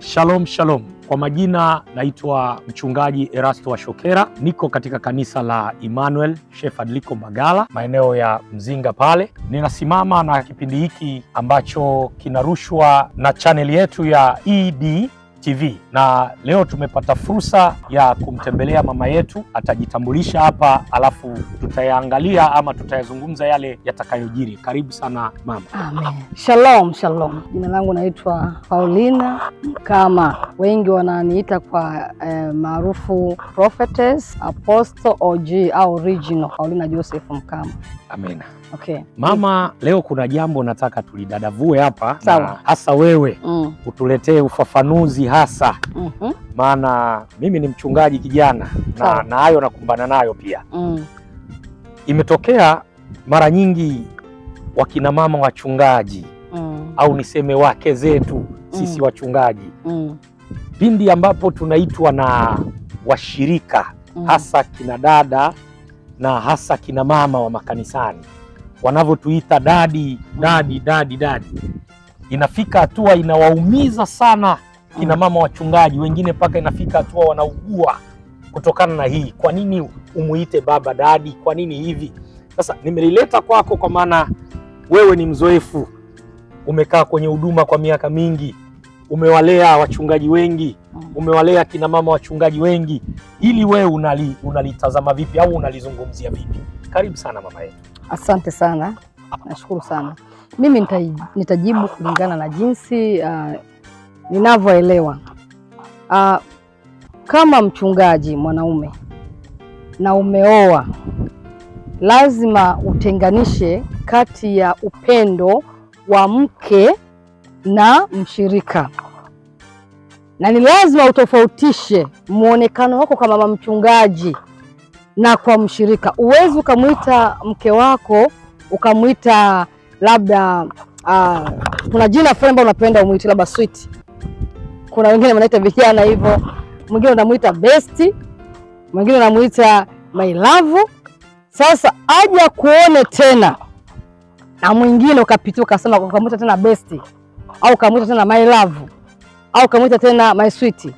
Shalom, shalom. Kwa majina naitwa Mchungaji Erasto Washokera, niko katika kanisa la Emmanuel Shepherd liko Mbagala, maeneo ya Mzinga pale. Ninasimama na kipindi hiki ambacho kinarushwa na channel yetu ya ED TV, na leo tumepata fursa ya kumtembelea mama yetu. Atajitambulisha hapa alafu tutayaangalia ama tutayazungumza yale yatakayojiri. Karibu sana mama. Amen. Shalom, shalom. Jina langu naitwa Paulina Mkama. Wengi wananiita kwa maarufu Prophetess, Apostle, OG au Original Paulina Joseph Mkama. Amina. Okay. Mama, leo kuna jambo nataka tulidadavue hapa. Sawa. Hasa wewe utuletee ufafanuzi hasa. Maana mimi ni mchungaji kijana na hayo nakumbana nayo pia. Imetokea mara nyingi wakina mama wachungaji au niseme wake zetu sisi wachungaji, pindi ambapo tunaitwa na washirika hasa kina dada na hasa kina mama wa makanisani, wanavyotuita dadi dadi dadi dadi, inafika hatua inawaumiza sana kina mama wachungaji wengine, mpaka inafika hatua wanaugua kutokana na hii. Kwa nini umuite baba dadi? Kwa nini hivi? Sasa nimelileta kwako kwa maana wewe ni mzoefu, umekaa kwenye huduma kwa miaka mingi, umewalea wachungaji wengi, umewalea kina mama wachungaji wengi. Ili wewe unalitazama vipi au unalizungumzia vipi? Karibu sana mama yetu. Asante sana, nashukuru sana. Mimi nitajibu kulingana na jinsi ninavyoelewa. Kama mchungaji mwanaume na umeoa, lazima utenganishe kati ya upendo wa mke na mshirika. Na ni lazima utofautishe muonekano wako kama mama mchungaji na kwa mshirika. Uwezi ukamuita mke wako ukamuita labda kuna jina fulani ambalo unapenda umuite labda sweet. Kuna wengine wanaita vijana hivyo, mwingine unamuita best, mwingine unamuita my love. Sasa aje kuone tena na mwingine ukapitia ukasema ukamuita tena best, au ukamuita tena my love, au ukamuita tena my sweet,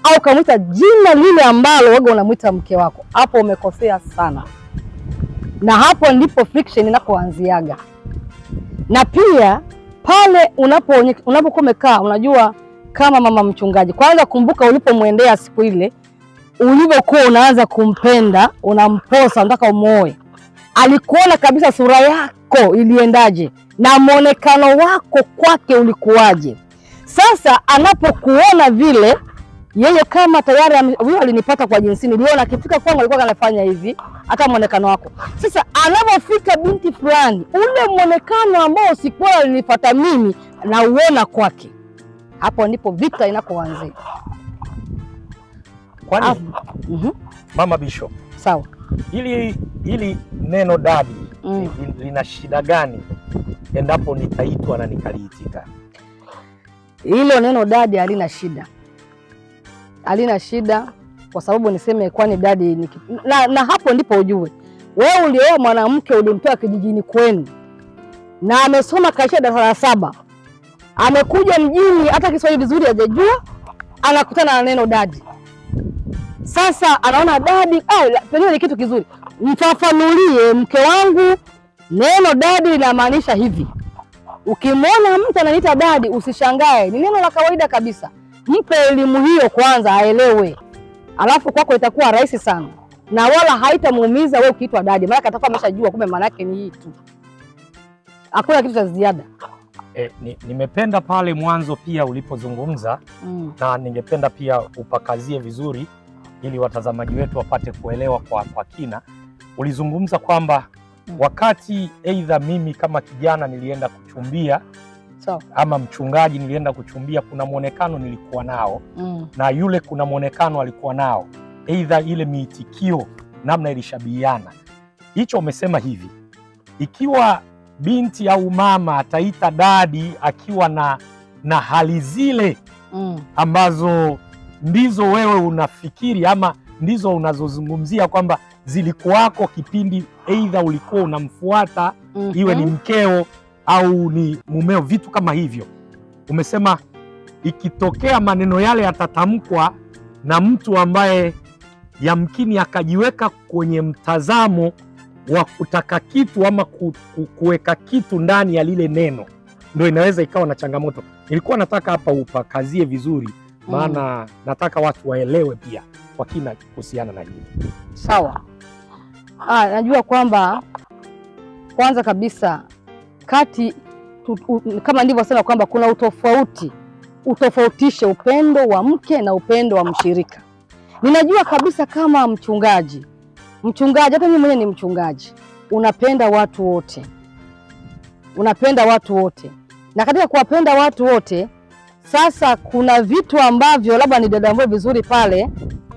au ukamuita jina lile ambalo wewe unamuita mke wako. Hapo umekosea sana. Na hapo ndipo friction inapoanziaga. Na pia pale unapokuwa umekaa, unajua kama mama mchungaji, kwanza kumbuka ulipomwendea siku ile, ulivyokuwa unaanza kumpenda, unamposa, unataka umuoe, alikuona kabisa sura yako iliendaje na muonekano wako kwake ulikuwaje. Sasa anapokuona vile, yeye kama tayari huyo alinipata kwa jinsi niliona akifika kwangu alikuwa anafanya hivi, hata muonekano wako. Sasa anapofika binti fulani, ule muonekano ambao sikuwa alinifuata mimi na uona kwake, hapo ndipo vita inakoanzia. Kwani Mama Bishop, sawa, hili neno dadi lina shida gani endapo nitaitwa na nikaliitika? Hilo neno dadi halina shida. Halina shida kwa sababu niseme kwani dadi ni na hapo ndipo ujue wewe ulioa mwanamke ulimtoa kijijini kwenu na amesoma kaisha darasa la 7, amekuja mjini hata Kiswahili vizuri hajajua, anakutana na neno dadi. Sasa anaona dadi pengine ni kitu kizuri. Mfafanulie mke wangu, neno dadi linamaanisha hivi. Ukimwona mtu ananiita dadi usishangae, ni neno la kawaida kabisa. Mpe elimu hiyo kwanza aelewe. Alafu kwako itakuwa rahisi sana. Na wala haitamuumiza wewe ukiitwa dadi, maana atakuwa ameshajua kumbe maana yake ni hii tu. Hakuna kitu cha ziada. Nimependa pale mwanzo pia ulipozungumza na ningependa pia upakazie vizuri ili watazamaji wetu wapate kuelewa kwa kina. Ulizungumza kwamba wakati aidha mimi kama kijana nilienda kuchumbia ama mchungaji nilienda kuchumbia, kuna muonekano nilikuwa nao na yule kuna muonekano alikuwa nao, aidha ile miitikio namna ilishabihiana. Hicho umesema hivi, ikiwa binti au mama ataita dadi akiwa na hali zile ambazo ndizo wewe unafikiri ama ndizo unazozungumzia kwamba zilikuwako kipindi aidha ulikuwa unamfuata iwe ni mkeo au ni mumeo, vitu kama hivyo. Umesema Ikitokea maneno yale yatatamkwa na mtu ambaye yamkini akajiweka kwenye mtazamo wa kutaka kitu ama kuweka kitu ndani ya lile neno, ndio inaweza ikawa na changamoto. Nilikuwa nataka hapa upakazie vizuri, maana nataka watu waelewe pia kwa kina kuhusiana na hili. Sawa. Najua kwamba kwanza kabisa kati kama nilivyosema kwamba kuna utofauti, utofautishe upendo wa mke na upendo wa mshirika. Ninajua kabisa kama mchungaji, hata mimi mwenyewe ni mchungaji, unapenda watu wote. Unapenda watu wote. Na katika kuwapenda watu wote, sasa kuna vitu ambavyo labda ni dadambwe vizuri pale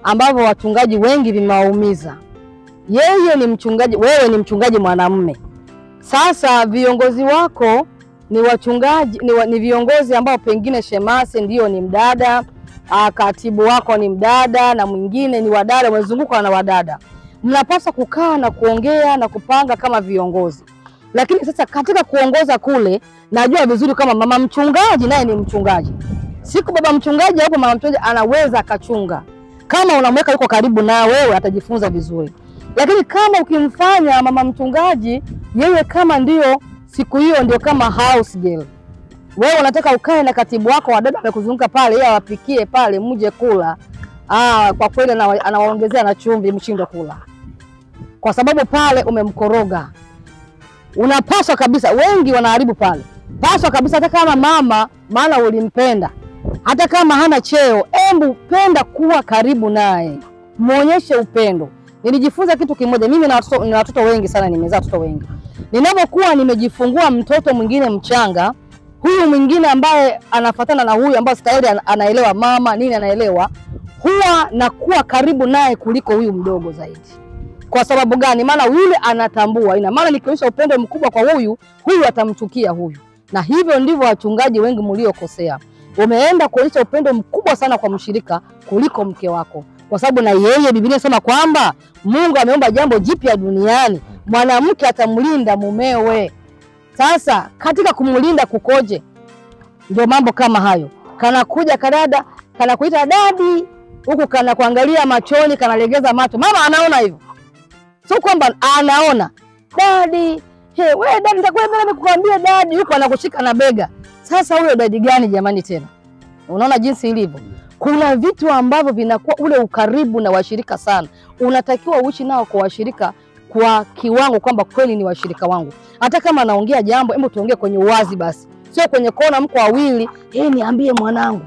ambavyo wachungaji wengi vimewaumiza. Yeye ni mchungaji, wewe ni mchungaji mwanamume. Sasa viongozi wako ni wachungaji, ni viongozi ambao pengine shemasi ndio ni mdada, katibu wako ni mdada na mwingine ni wadada, wamezungukwa na wadada. Mnapaswa kukaa na kuongea na kupanga kama viongozi. Lakini sasa katika kuongoza kule, najua vizuri kama mama mchungaji naye ni mchungaji. Siku baba mchungaji hapo, mama mchungaji anaweza akachunga. Kama unamweka yuko karibu na wewe atajifunza vizuri. Lakini kama ukimfanya mama mchungaji yeye kama ndio siku hiyo ndio kama house girl, wewe unataka ukae na katibu wako wadada wamekuzunguka pale, yeye awapikie pale mje kula. Kwa kweli anawaongezea na chumvi mshindo kula. Kwa sababu pale umemkoroga. Unapaswa kabisa, wengi wanaharibu pale. Paswa kabisa hata kama mama, maana ulimpenda. Hata kama hana cheo, embu penda kuwa karibu naye. Muonyeshe upendo. Nilijifunza kitu kimoja, mimi na watoto wengi sana, nimezaa watoto wengi. Ninapokuwa nimejifungua mtoto mwingine mchanga, huyu mwingine ambaye anafuatana na huyu ambaye tayari anaelewa mama nini anaelewa, huwa nakuwa karibu naye kuliko huyu mdogo zaidi. Kwa sababu gani? Maana yule anatambua. Ina maana nikionyesha upendo mkubwa kwa huyu, huyu atamchukia huyu. Na hivyo ndivyo wachungaji wengi mliokosea. Umeenda kuonyesha upendo mkubwa sana kwa mshirika kuliko mke wako. Kwa sababu na yeye Biblia inasema kwamba Mungu ameumba jambo jipya duniani, mwanamke atamlinda mumewe. Sasa katika kumlinda kukoje? Ndio mambo kama hayo. Kana kuja kadada, kana kuita dadi, huku kana kuangalia machoni, kana legeza macho. Mama anaona hivyo. Sio kwamba anaona. Dadi, hey, wewe dadi nitakuwa mimi nimekuambia dadi, huko anakushika na bega. Sasa huyo dadi gani jamani tena? Unaona jinsi ilivyo. Kuna vitu ambavyo vinakuwa ule ukaribu na washirika sana. Unatakiwa uishi nao kwa washirika kwa kiwango kwamba kweli ni washirika wangu. Hata kama naongea jambo, hebu tuongee kwenye uwazi basi. Sio kwenye kona mko wawili, niambie mwanangu.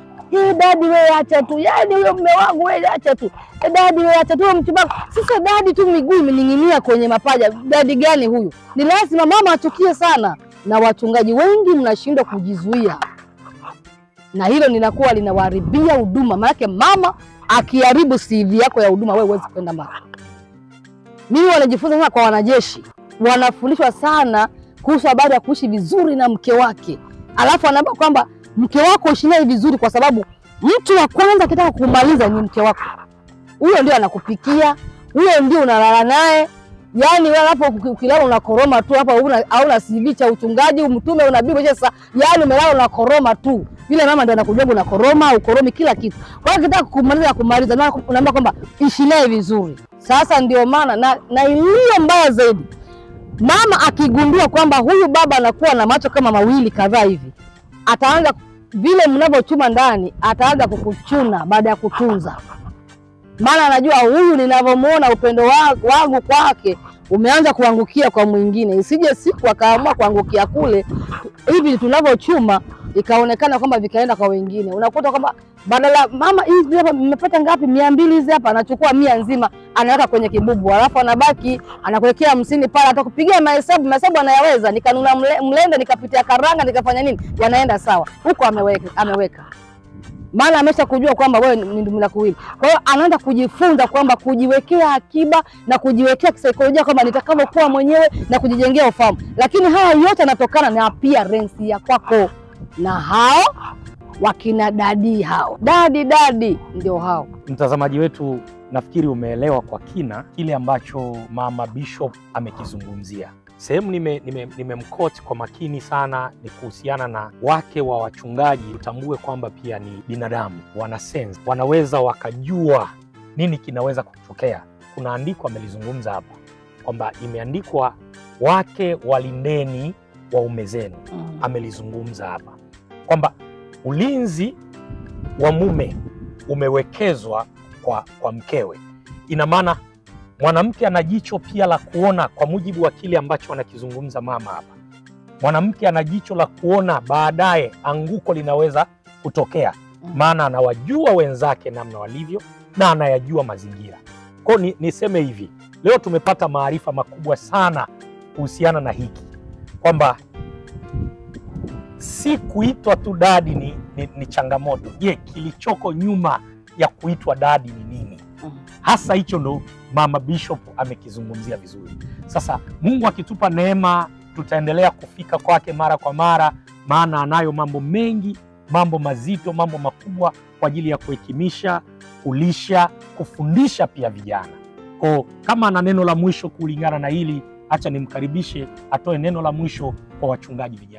Dadi wewe acha tu. Yaani huyo mume wangu wewe acha tu. Dadi wewe acha tu mchumba. Sasa dadi tu miguu imening'inia kwenye mapaja. Dadi gani huyu? Ni lazima mama achukie sana. Na wachungaji wengi mnashindwa kujizuia. Na hilo linakuwa linawaharibia huduma. Maana mama akiharibu CV yako ya huduma wewe huwezi kwenda mbali. Mimi wanajifunza sana kwa wanajeshi. Wanafundishwa sana kuhusu habari ya kuishi vizuri na mke wake. Alafu anaambia kwamba mke wako uishi naye vizuri kwa sababu mtu wa kwanza akitaka kumaliza ni mke wako. Huyo ndio anakupikia, huyo ndio unalala naye. Yaani wewe hapo ukilala unakoroma tu hapa, hauna CV cha uchungaji, mtume, unabii sasa. Yaani umelala unakoroma tu. Yule mama ndio anakujua unakoroma, ukoromi kila kitu. Kwa hiyo akitaka kumaliza na unaambia kwamba ishi naye vizuri. Sasa ndio maana na iliyo mbaya zaidi, mama akigundua kwamba huyu baba anakuwa na macho kama mawili kadhaa hivi, ataanza vile mnavyochuma ndani, ataanza kukuchuna baada ya kutunza. Maana anajua huyu ninavyomuona upendo wangu kwake umeanza kuangukia kwa mwingine. Isije siku akaamua kuangukia kule, hivi tunavyochuma ikaonekana kwamba vikaenda kwa wengine. Unakuta kwamba badala mama hizi hapa mmepata ngapi 200 hizi hapa, anachukua 100 nzima anaweka kwenye kibubu, alafu anabaki anakuwekea 50 pale, atakupigia mahesabu anayaweza, nikanuna mlenda, nikapitia karanga, nikafanya nini, yanaenda sawa. Huko ameweka. Maana amesha kujua kwamba wewe ni ndumila kuwili. Kwa hiyo anaanza kujifunza kwamba kujiwekea akiba na kujiwekea kisaikolojia kwamba nitakavyokuwa mwenyewe na kujijengea ufahamu. Lakini haya yote yanatokana na appearance ya kwako. Na hao wakina dadi hao. Dadi ndio hao. Mtazamaji wetu, nafikiri umeelewa kwa kina kile ambacho Mama Bishop amekizungumzia. Sehemu nimemquote kwa makini sana ni kuhusiana na wake wa wachungaji. Utambue kwamba pia ni binadamu, wana sense, wanaweza wakajua nini kinaweza kutokea. Kuna andiko amelizungumza hapa kwamba imeandikwa wake walindeni waume zenu. Amelizungumza hapa kwamba ulinzi wa mume umewekezwa kwa mkewe. Ina maana mwanamke ana jicho pia la kuona, kwa mujibu wa kile ambacho anakizungumza mama hapa. Mwanamke ana jicho la kuona baadaye anguko linaweza kutokea, maana anawajua wenzake namna walivyo na anayajua mazingira. Kwa hiyo niseme hivi, leo tumepata maarifa makubwa sana kuhusiana na hiki kwamba si kuitwa tu dadi ni changamoto. Je, kilichoko nyuma ya kuitwa dadi ni nini? Hasa hicho ndo Mama Bishop amekizungumzia vizuri. Sasa Mungu akitupa neema tutaendelea kufika kwake mara kwa mara, maana anayo mambo mengi, mambo mazito, mambo makubwa kwa ajili ya kuhekimisha, kulisha, kufundisha pia vijana. Kwa kama ana neno la mwisho kulingana na hili, acha nimkaribishe atoe neno la mwisho kwa wachungaji vijana.